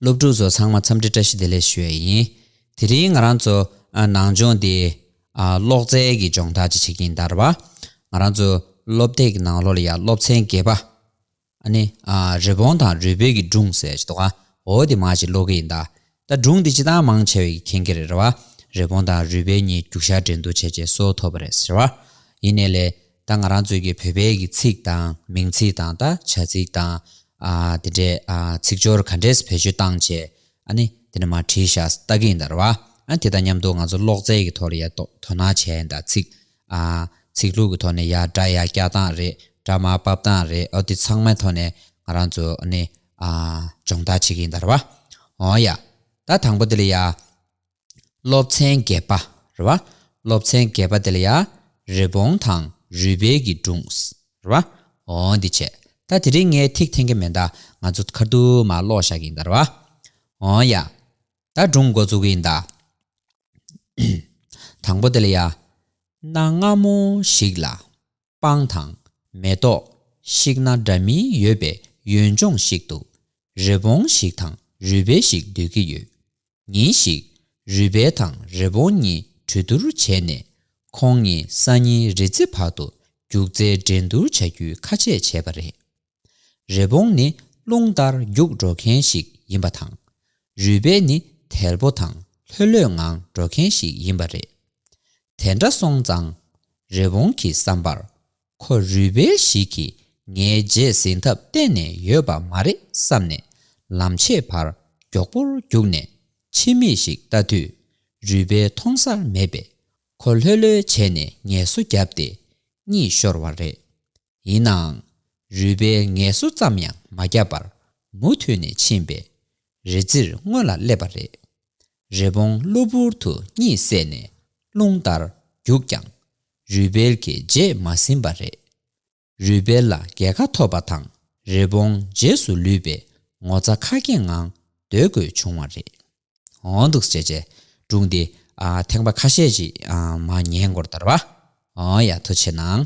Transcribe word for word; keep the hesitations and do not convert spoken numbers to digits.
སློབ་ཕྲུག་ཚོ་ཚང་མ་འཚམས་འདྲི་བཀྲ་ཤིས་བདེ་ལེགས་ཞུ་ཡ་ཡིན། དེ་རིང་ང་རང་ཚོ་ཨ་ནང་སྦྱོང་འདི་ཨ་ཀློག་རྩལ་གྱི་སྦྱོང་བརྡར་ཅིག་བྱེད་ཀྱི་ཡིན་ད་རེད་བ། ང་རང་ཚོ་སློབ་དེབ་ཀྱི་ནང་ལོགས་ལ་ཡ་སློབ་ཚན་བརྒྱད་པ། ཨ་ནི་ཨ་རི་བོང་དང་རུས་སྦལ་གྱི་སྒྲུང་ཟེར་ཞིག་འདུག་ག་འོ་དེ་མར་ཅིག་ཀློག་གི་ཡིན་ད། ད་སྒྲུང་འདི་སྤྱིར་བཏང་མང་ཆེ་བས་མཁྱེན་གྱི་རེད་རེད་བ། རི་བོང་དང་རུས་སྦལ་གཉིས་རྒྱུག་ཤར་འགྲན་བསྡུར་བྱས་རྗེས་སྲོག་ཐོབ་པ་རེད་ཟེར་བ། ཡིན་ནའི་ལས་ད་ང་རང་ཚོའི་གི་བོད་པའི་གི་ཚིག་དང་མིང་ཚིག་དང་ད་བྱ་ཚིག་དང་ཨ་དེ་འདྲའི་ཨ་ཚིག་སྦྱོར་ག་འདྲས་བེད་སྤྱོད་བཏང་བྱས། ཨ་ནི་དེ་ནས་མར་བྲིས་བཞག་ལྟ་གི་ཡིན་ད་རེད་བ། ཨ་དེ་དང་མཉམ་དུ་ང་ཚོ་ཀློག་རྩལ་གྱི་ཐོག་ལ་ཡ་དོ་དོ་སྣང་བྱས་ཡིན་ད། ཚིག་ཨ་ཚིག་ལྷུག་གི་ཐོག་ནས་ཡ་སྒྲ་ཡ་བཀྱག་སྟངས་རེད། སྒྲ་མར་ཕབ་སྟངས་རེད། ཨོ་དེ་ཚང་མའི་ཐོག་ནས་ང་རང་ཚོ་ཨ་ནི་ཨ་སྦྱོང་བརྡར་བྱེད་ཀྱི་ཡིན་ད་རེད་བ། འོ་ཡ། ད་དང་པོ་དེ་ལ་ཡ། སློབ་ཚན་བརྒྱད་པ་རེད་བ། སློབ་ཚན་བརྒྱད་པ་དེ་ལ་ཡ། རི་བོང་དང་རུས་སྦལ་གྱི་སྒྲུང་རེད་བ། འོ་འདི་བྱས། ད་དེ་རིང་ངས་ཐིག་འཐེན་གྱི་མེད་ད། ང་ཚོ་ཁ་ཐུག་མར་ཀློག་བཞག་གི་ཡིན་ད་རེད་བ། འོ་ཡ། ད་སྒྲུང་འགོ་འཛུགས་ཀྱི་ཡིན་ད། དང་པོ་དེ་ལ་ཡ། གནའ་སྔ་མོ་ཞིག་ལ། སྤང་དང་མེ་ཏོག་ཤིང་སྣ་འདྲ་མིན་ཡོད་པའི་ཡུལ་ལྗོངས་ཤིག་ཏུ། རི་བོང་ཞིག་དང་རུས་སྦལ་ཞིག་སྡོད་ཀྱི་ཡོད། ཉིན་ཞིག་རུས་སྦལ་དང་རི་བོང་གཉིས་གྲོས་བསྡུར་བྱས་ནས། ཁོང་གཉིས་སང་ཉིན་རི་རྩེ་བར་དུ་རྒྱུག་རྩལ་འགྲན་བསྡུར་བྱ་རྒྱུའི་ཁ་ཆད་བྱས་པ་རེད། རི་བོང་ནི་རླུང་ལྟར་རྒྱུག་འགྲོ་མཁན་ཞིག་ཡིན་པ་དང་། རུས་སྦལ་ནི་དལ་པོ་དང་ལྷོད་ལྷོད་ངང་འགྲོ་མཁན་ཞིག་ཡིན་པ་རེད། དེ་འདྲ་སོང་ཙང་། རི་བོང་གི་བསམ་པར། ཁོ་རུས་སྦལ་ཞིག་གིས་ངའི་རྗེས་ཟིན་ཐབས་གཏན་ནས་ཡོད་པ་མ་རེད་བསམ་ནས། ལམ་ཕྱེད་བར་མགྱོགས་པོར་རྒྱུགས་ནས་ཕྱི་མིག་ཞིག་ལྟ་དུས། རུས་སྦལ་མཐོང་སར་མེད་པས། ཁོ་ལྷོད་ལྷོད་བྱས་ནས་ངལ་གསོ་བརྒྱབ་སྟེ་གཉིད་ཤོར་བ་རེད། ཡིན་ནའང་། རུས་སྦལ་ངལ་གསོ་ཙམ་ཡང་མ་བརྒྱབ་པར་མུ་མཐུད་ནས་ཕྱིན་པས། རི་རྩེར་སྔོན་ལ་སླེབས་པ་རེད། རི་བོང་གློ་བུར་དུ་གཉིད་སད་ནས་རླུང་ལྟར་རྒྱུགས་ཀྱང་། རུས་སྦལ་གྱི་རྗེས་མ་ཟིན་པ་རེད། རུས་སྦལ་ལ་རྒྱལ་ཁ་ཐོབ་པ་དང་རི་བོང་རྗེས་སུ་ལུས་པས་ངོ་ཚ་ཁ་སྐྱེངས་ངང་སྡོད་དགོས་བྱུང་བ་རེད། འོ་འདུག་སེ་བྱས་བྱས་སྒྲུང་འདི་ཨ་ཐེངས་པ་ཁ་ཤས་ཅིག་ཨ་མར་ཉན་དགོས་རེད་ད་རེད་བ། འོ་ཡ་ཐུགས་རྗེ་གནང་།